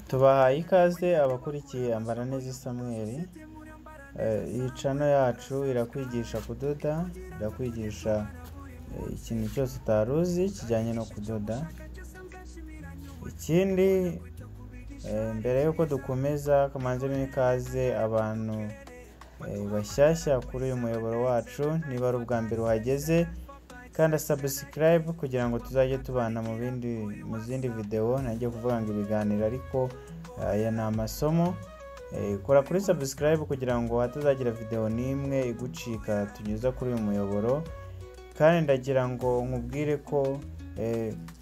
Tubahaye ikaze abakurikiye Ambaraneza Samuel. Iyi channel yacu irakwigisha kudoda, irakwigisha ikintu cyose utari uzi kijyanye no kudoda. Ikindi mbere yuko dukomeza, kamanzemo ikaze abantu bashyashya kuri uyu muyoboro wacu. Niba ari ubwa mbere uhageze, kanda subscribe kugira ngo tuzajye tubana mu zindi video. Ntajye kuvuga ngo ibiganiro, ariko aya ni amasomo. Kora kuri subscribe kugira ngo hatazagira video n'imwe igucika tunyuza kuri uyu muyoboro. Kandi ndagira ngo nkubwire ko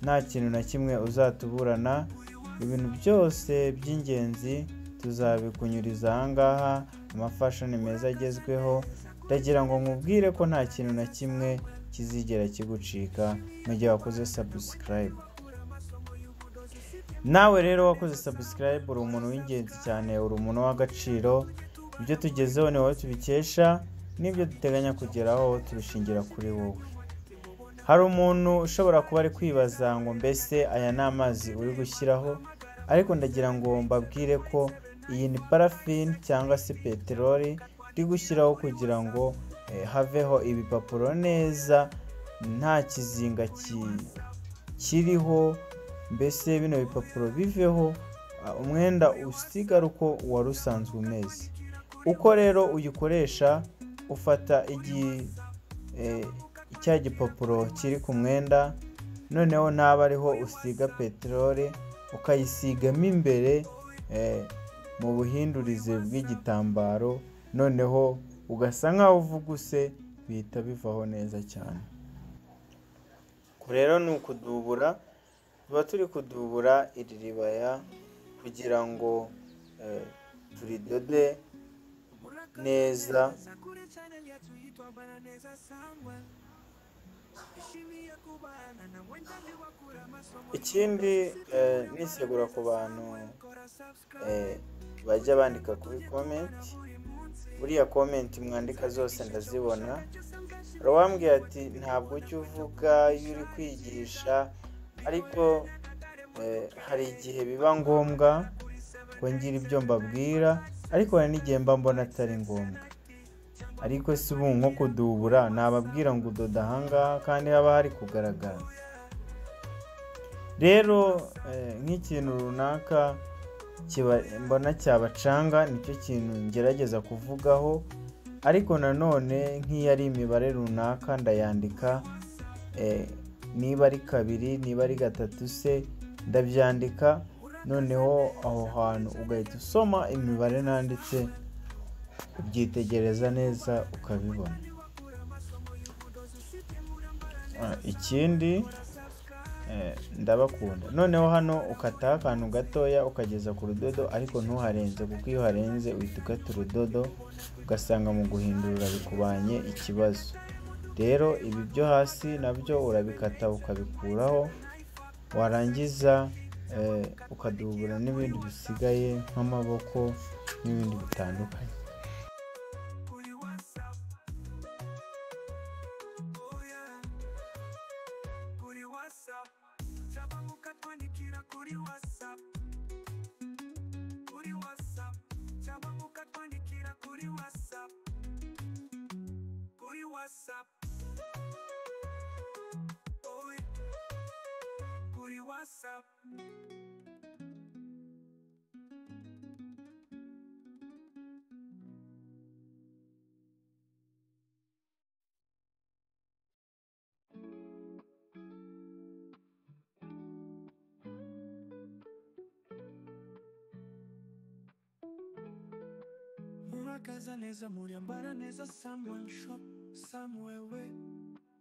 nta kintu na kimwe uzatuburana, ibintu byose by'ingenzi tuzabikunyuriza aha ngaha, amafashoni meza agezweho. Ndagira ngo nkubwire ko nta kintu na kimwe kizigera kigucika mu gihe wakoze subscribe. Nawe rero wakoze subscribe, uri umuntu w'ingenzi cyane, uri umuntu w'agaciro. Ibyo tugezeho ni wowe tubikesha, n'ibyo duteganya kugeraho tubishingira kuri wowe. Hari umuntu ushobora kuba ari kwibaza ngo mbese aya ni amazi uri gushyiraho, ariko ndagira ngo mbabwire ko iyi ni parafini cyangwa se peteroli iri gushyiraho kugira ngo haveho ibipapuro neza, nta kizinga kiriho, mbese bino bipapuro biveho, umwenda usigara uko wari usanzwe umeze. Uko rero uyikoresha, ufata cya gipapuro kiri ku mwenda, noneho ntaba ariho usiga peteroli, ukayisigamo imbere mu buhindurize bw'igitambaro, noneho ugasa nkaho uvuguse, bihita bivaho neza cyane. Rero ni ukudubura, tuba turi kudubura iri ribaya kugira ngo turidode neza. Ikindi nisegura ku bantu bajya bandika kuri comment, buriya comment mwandika zose ndazibona. Hari uwambwiye ati ntabwo ujya uvuga iyo uri kwigisha, ariko hari igihe biba ngombwa ko ngira ibyo mbabwira, ariko hari n'igihe mba mbona atari ngombwa. Ariko si ubu nko kudubura nababwira ngo udoda aha ngaha kandi haba hari kugaragara. Rero nk'ikintu runaka mbona cyabacanga, nicyo kintu ngerageza kuvugaho, ariko nanone nk'iyo ari imibare runaka ndayandika, niba ari kabiri niba ari gatatu se ndabyandika, noneho aho hantu ugahita usoma imibare nanditse, ubyitegereza neza ukabibona. Ikindi ndabakunda. Noneho hano ukataho akantu gatoya ukageza ku rudodo, ariko ntuharenze, kuko iyo uharenze uhita ukata urudodo ugasanga mu guhindura bikubanye ikibazo. Rero ibi byo hasi nabyo urabikata ukabikuraho, warangiza ukadubura n'ibindi bisigaye nk'amaboko n'ibindi bitandukanye. Murakaza neza, muriyambara neza, Samuel Shop, Samuel we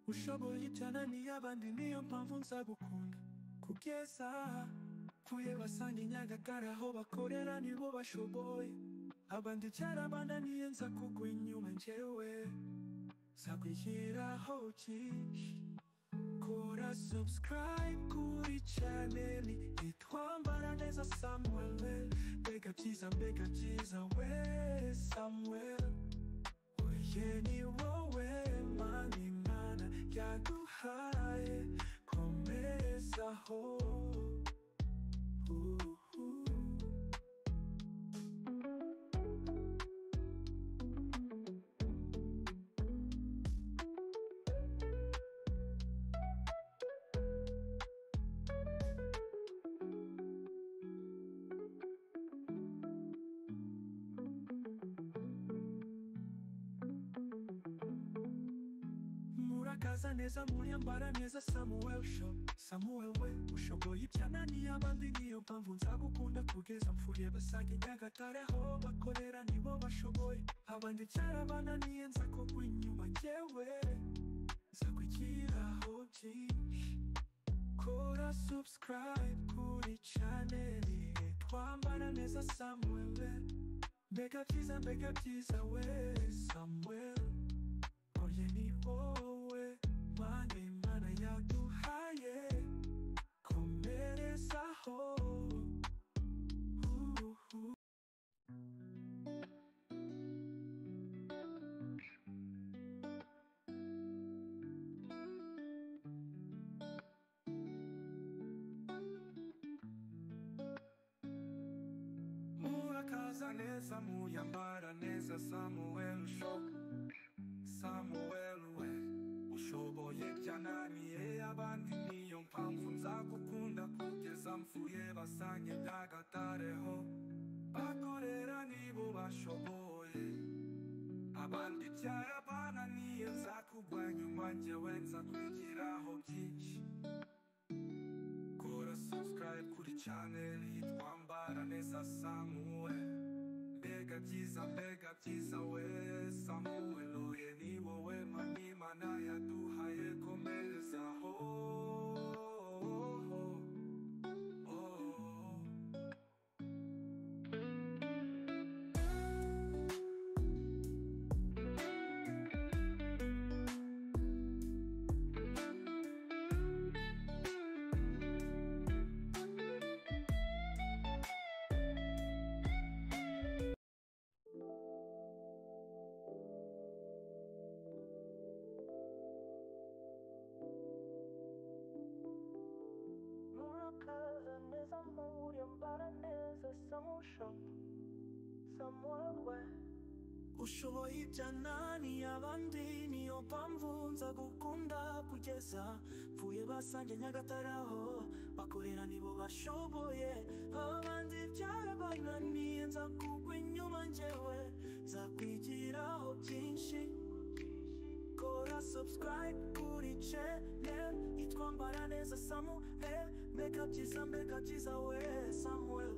ushoboye ibyananiye abandi, niyo mpamvu nzagukunda kugeza kuye basanga i Nyagatare aho bakorera nibo bashoboye, abandi cyarabananiye nza kugwa inyuma njyewe nzakwishyiraho byinshi. Kora subscribe kuri channel yitwa Ambaraneza Samuel, mbega byiza we Samuel, oye ni wowe Mana Imana yaduhaye, komezaho. Murakaza neza muyambara neza Samuel Shop. Samuel we ushoboye ibyananiye abandi, niyo mpamvu nzagukunda kugeza mpfuye. Basange Nyagatare aho bakorera nibo bashoboye, abandi cyarabananiye nzakugwa inyuma jyewe nzakwigiraho byinshi. Kora subscribe kuri channel twambara neza Samuel we. Mbega byiza, mbega byiza we Samuel, oye ni wowe Mana Imana yaduhaye, komerezaho. Murakaza neza muyambara neza Samuel Shop. Samuel we ushoboye byananiye abandi, niyo mpamvu nzagukunda kugeza mpfuye. Basange Nyagatare ho bakorera nibo bashoboye, abandi byarabananiye nzakugwa nyuma njyewe nzakwigiraho byinshi. Kora subscribe kuri channel yitwa Mbara Neza Samuel. Mbega byiza, mbega byiza we Samuel, oye ni wowe Mana Imana yaduhaye, komerezaho. Oh. Murakaza neza muyambara neza Samuel Shop. Samuel we ushoboye ibyananiye abandi, niyo mpamvu nzagukunda kugeza mpfuye. Basange Nyagatare aho bakorera nibo bashoboye, abandi byarabananiye nzakugwa inyuma njyewe nzakwigiraho byinshi. Kora subscribe kuri channel yitwa Mbara Neza Samuel. Mbega byiza, mbega byiza we Samuel,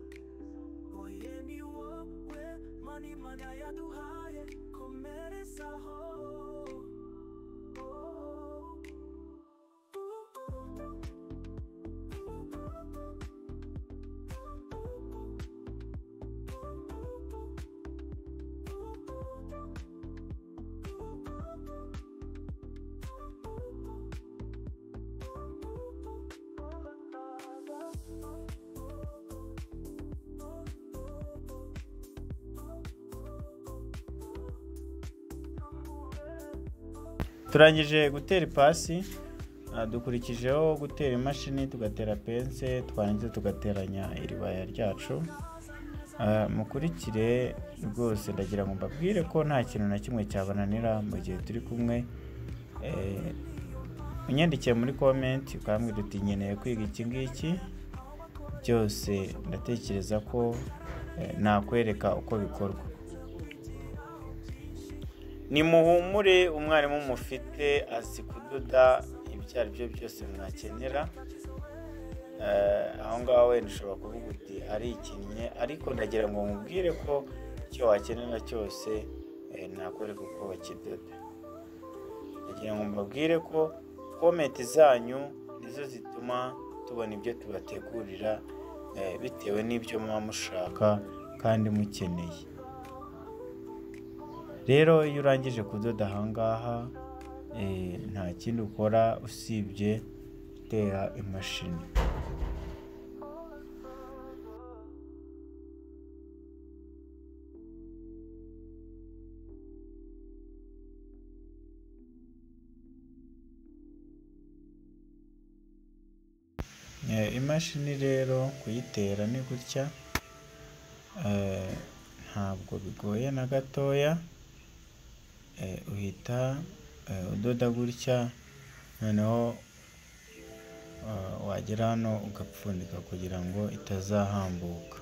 oye ni wowe Mana Imana yaduhaye, komerezaho. Oh. Turangije gutera ipasi, dukurikijeho gutera imashini, tugatera pense, twarangiza tugateranya iribaya ryacu. Mukurikire rwose, ndagira ngo mbabwire ko nta kintu na kimwe cyabananira mu gihe turi kumwe. Unyandikiye muri comment ukambwira uti nkeneye kwiga iki ngiki, byose ndatekereza ko nakwereka uko bikorwa. Nimuhumure, umwarimu mufite azi kudoda ibyo ari byo byose mwakenera. Aho ngaho wenda ushobora kuvuga uti arikinnye, ariko ndagira ngo nkubwire ko icyo wakenera cyose nakwereka uko bakidoda. Ndagira ngo mbabwire ko komenti zanyu nizo zituma tubona ibyo tubategurira, bitewe n'ibyo muba mushaka kandi mukeneye. Rero iyo urangije kudoda aha ngaha, nta kindi ukora usibye gutera imashini. Imashini rero kuyitera ni gutya, ntabwo bigoye na gatoya. Uhita udoda gutya, noneho wagera hano ugapfundika kugira ngo itazahambuka.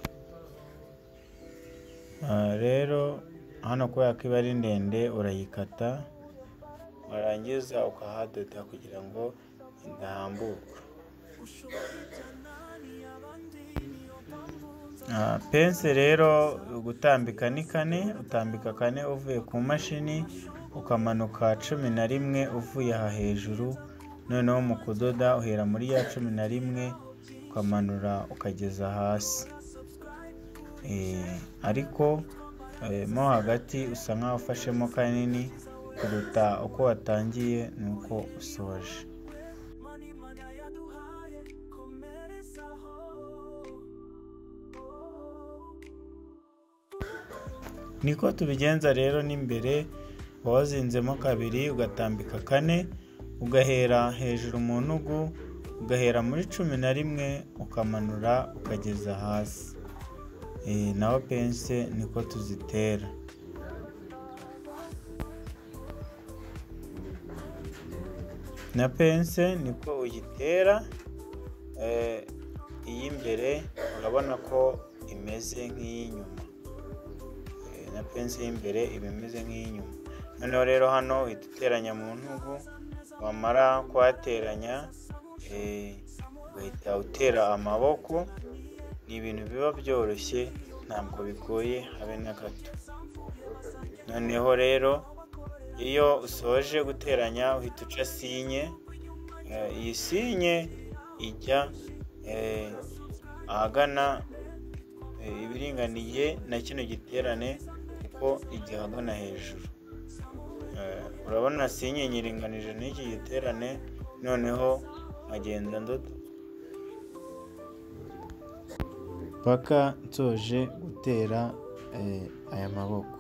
Rero hano kubera ko iba ari ndende urayikata, warangiza ukahadoda kugira ngo idahambuka. Pense rero gutambika ni 4, utambika 4 uvuye ku mashini, ukamanuka 11 uvuye aha hejuru, noneho mu kudoda uhera muri ya 11 ukamanura ukageza hasi. Ariko mo hagati usa nkaho ufashemo kanini kuruta uko watangiye nuko usoje. Niko tubigenza rero n'imbere, wazinzemo 2 ugatambika 4, ugahera hejuru mu ntugu, ugahera muri 11 ukamanura ukageza hasi. Naho pense niko tuzitera. Na pense niko uyitera. Iy'imbere urabona ko imeze nk'iy'inyuma. Na pense y'imbere iba imeze nk'iy'inyuma. Noneho rero hano uhita uteranya mu ntugu, wamara kuhateranya ugahita utera amaboko. Ni ibintu biba byoroshye, ntabwo bigoye habe na gato. Noneho rero iyo usoje guteranya uhita uca sinye. Iyi sinye ijya ahagana ibiringaniye na kino giterane, kuko ijya ahagana hejuru. Urabona sinye nyiringanije n'iki giterane, noneho nkagenda ndoda paka nsoje gutera aya maboko.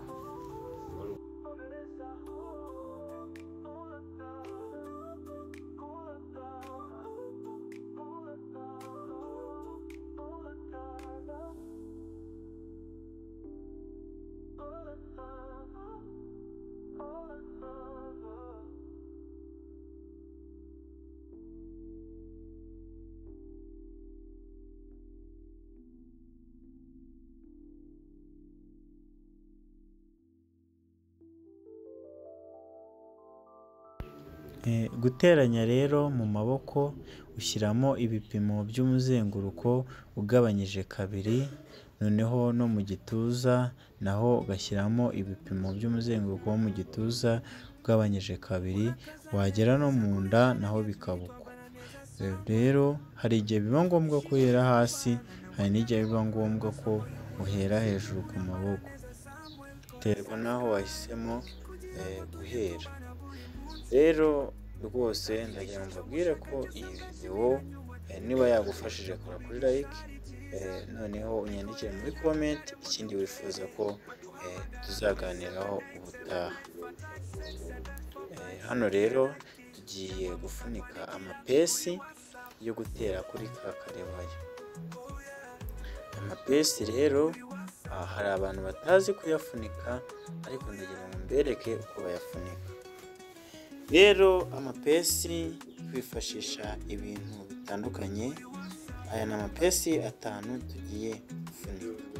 Guteranya rero mu maboko ushyiramo ibipimo by'umuzenguruko ugabanyije 2, noneho no mu gituza naho ugashyiramo ibipimo by'umuzenguruko wo mu gituza ugabanyije 2, wagera no mu nda naho bikaba uko. Rero hari igihe biba ngombwa ko uhera hasi, hari n'igihe biba ngombwa ko uhera hejuru ku maboko, biterwa n'aho wahisemo guhera. Rero rwose ndagira ngo mbabwire ko iyi video niba yagufashije kora kuri like, noneho unyandikire muri comment ikindi wifuza ko tuzaganiraho ubutaha. Hano rero tugiye gufunika amapesi yo gutera kuri ka karebaya. Amapesi rero hari abantu batazi kuyafunika, ariko ndagira ngo mbereke uko bayafunika. Rero amapesi twifashisha ibintu bitandukanye. Aya ni amapesi 5 tugiye gufunika.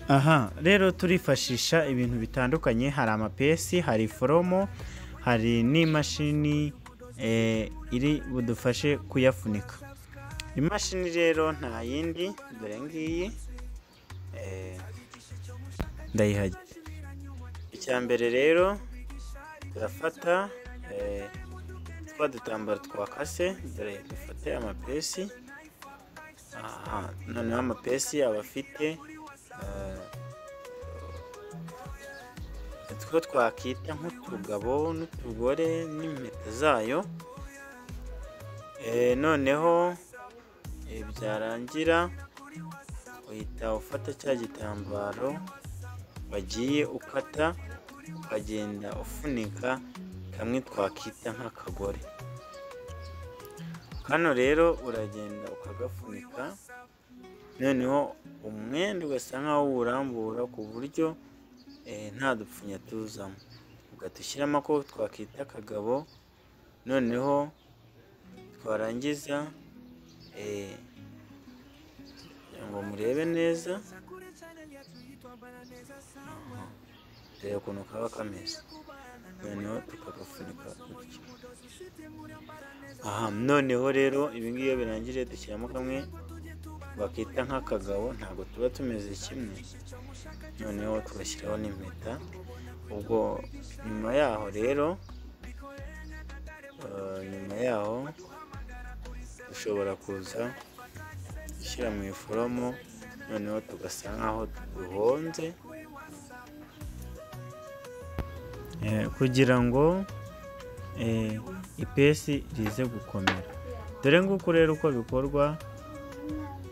Aha rero turifashisha ibintu bitandukanye, hari amapesi, hari foromo, hari n'imashini iri budufashe kuyafunika. Imashini rero nta yindi, dore ngiyi ndayihagira. Icya mbere rero turafata twa dutambaro twakase, dore dufate amapesi. Noneho amapesi aba afite two twakita nk'utugabo n'utugore n'impeta zayo. Noneho byarangira uhita ufata cya gitambaro wagiye ukata, ukagenda ufunika kamwe twakita nk'akagore. Kano rero uragenda ukagafunika, noneho umwenda ugasa nkaho uwurambura ku buryo nta dupfunya tuzamo, ugahita ushyiramo ako twakita akagabo. Noneho twarangiza ngo murebe neza, Reba ukuntu kaba kameze, noneho tukagafunika gutya. Aha noneho rero ibi ngibi iyo birangije dushyiramo kamwe bakita nk'akagabo, ntabwo tuba tumeze kimwe, noneho tugashyiraho n'impeta. Ubwo nyuma yaho rero, nyuma yaho dushobora kuza gushyira mu iforomo, noneho tugasa nkaho duhonze kugira ngo ipesi rize gukomera. Dore nguko rero uko bikorwa,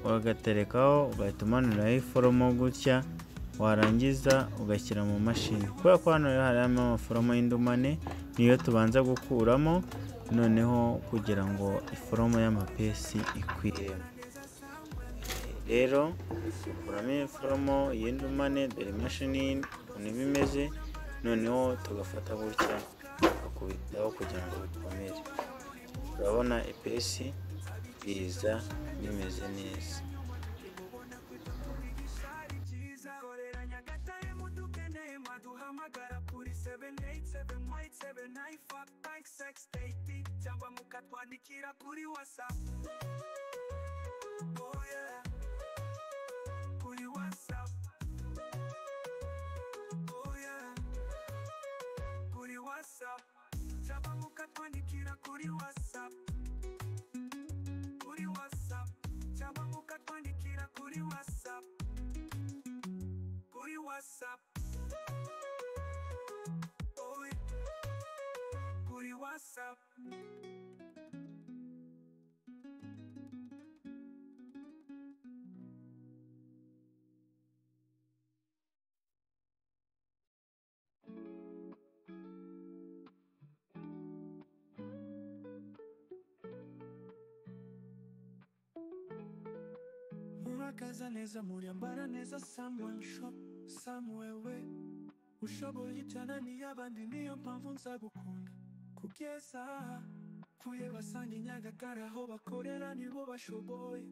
ugaterekaho ugahita umanuraho iforomo gutya, warangiza ugashyira mu mashini. Kubera ko hano harimo amaforomo y'indumane, niyo tubanza gukuramo, noneho kugira ngo iforomo y'amapesi ikwiremo. Rero dukuramo iforomo y'indumane, dore imashini ukuntu iba imeze, noneho tugafata gutya tukakubitaho kugira ngo bikomere. Urabona ipesi riza rimeze neza. Cyangwa mukatwandikira kuri WhatsApp. Oh yeah. Kuri WhatsApp. Oh yeah. Kuri WhatsApp. Cyangwa mukatwandikira kuri WhatsApp. Kuri WhatsApp. Cyangwa mukatwandikira kuri WhatsApp. Kuri WhatsApp. Oh yeah. Kuri WhatsApp. Murakaza neza, murambara neza, Samuel Shop, Samuel we ushoboye ibyananiye abandi, niyo mpamvu nzagukunda kugeza kuye basanga i Nyagatare aho bakorera nibo bashoboye,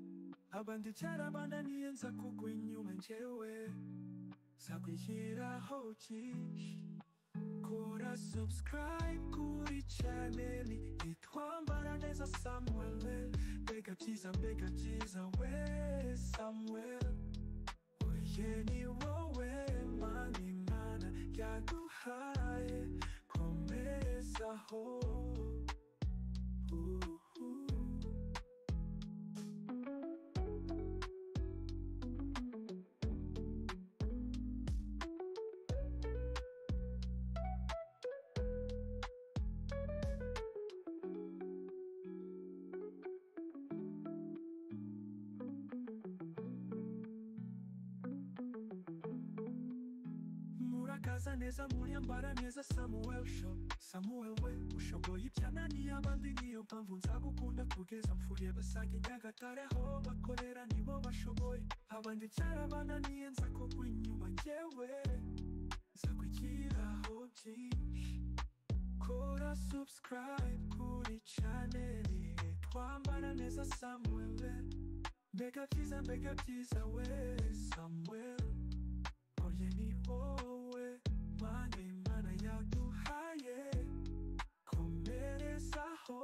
abandi cyarabananiye nza kugwa inyuma njyewe nzakwigiraho byinshi. Kora subscribe kuri channel yitwa neza Samuel, mbega byiza mbega byiza we Samuel, oye ni wowe Mana Imana yaduhaye, komezaho. Murakaza neza, murambara neza, Samuel Shop, Samuel we ushoboye ibyananiye abandi, niyo mpamvu nzagukunda kugeza mpfuye. Basanga i Nyagatare aho bakorera nibo bashoboye, abandi cyarabananiye nza kugwa inyuma njyewe nzakwigiraho byinshi. Kora subscribe kuri channel twambara neza Samuel, mbega byiza we Samuel, oye ni wowe Mana Imana yaduhaye, komerezaho.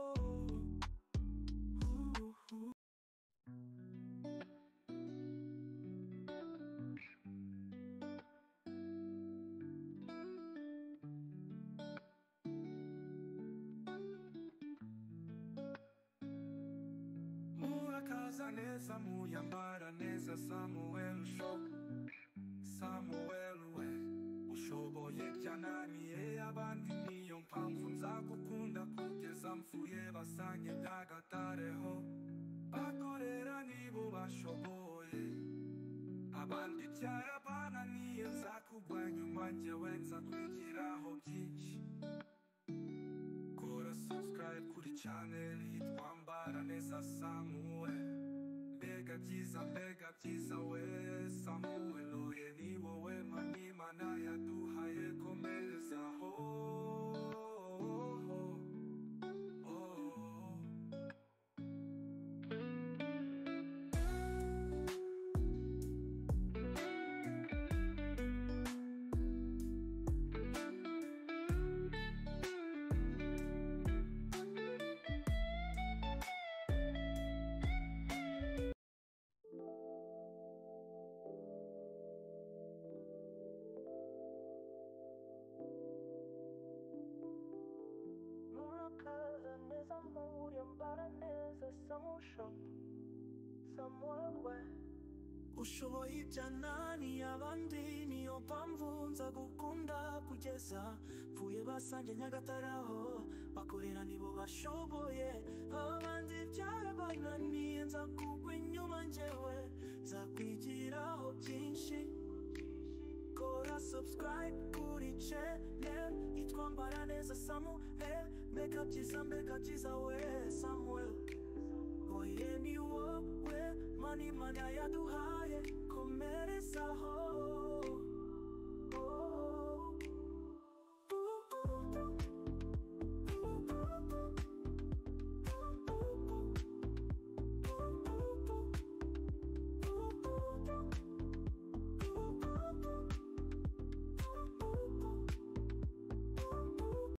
Murakaza neza, muyambara neza, Samuel Shop, Samuel we ushoboye byananiye abandi, niyo mpamvu nzagukunda kugeza mpfuye. Basanga i Nyagatare ho bakorera nibo bashoboye, abandi byarabananiye nzakugwa nyuma njyewe nzakwigiraho byinshi. Kora subscribe kuri channel yitwa Mbara neza Samuel, mbega byiza we Samuel, oye ni wowe Mana Imana yaduhaye, komerezaho. Samuel we. Ushoboye ibyananiye abandi, niyo mpamvu nzagukunda kugeza mvuye. Basange Nyagatare aho bakorera nibo bashoboye, abandi byarabananiye. Nzakugwa inyuma njyewe, nzakwigiraho byinshi. Kora subscribe kuri channel yitwa Mbara Neza Samuel. Mbega byiza, mbega byiza we Samuel. Oye, ni wowe mani Imana yaduhaye, komerezaho.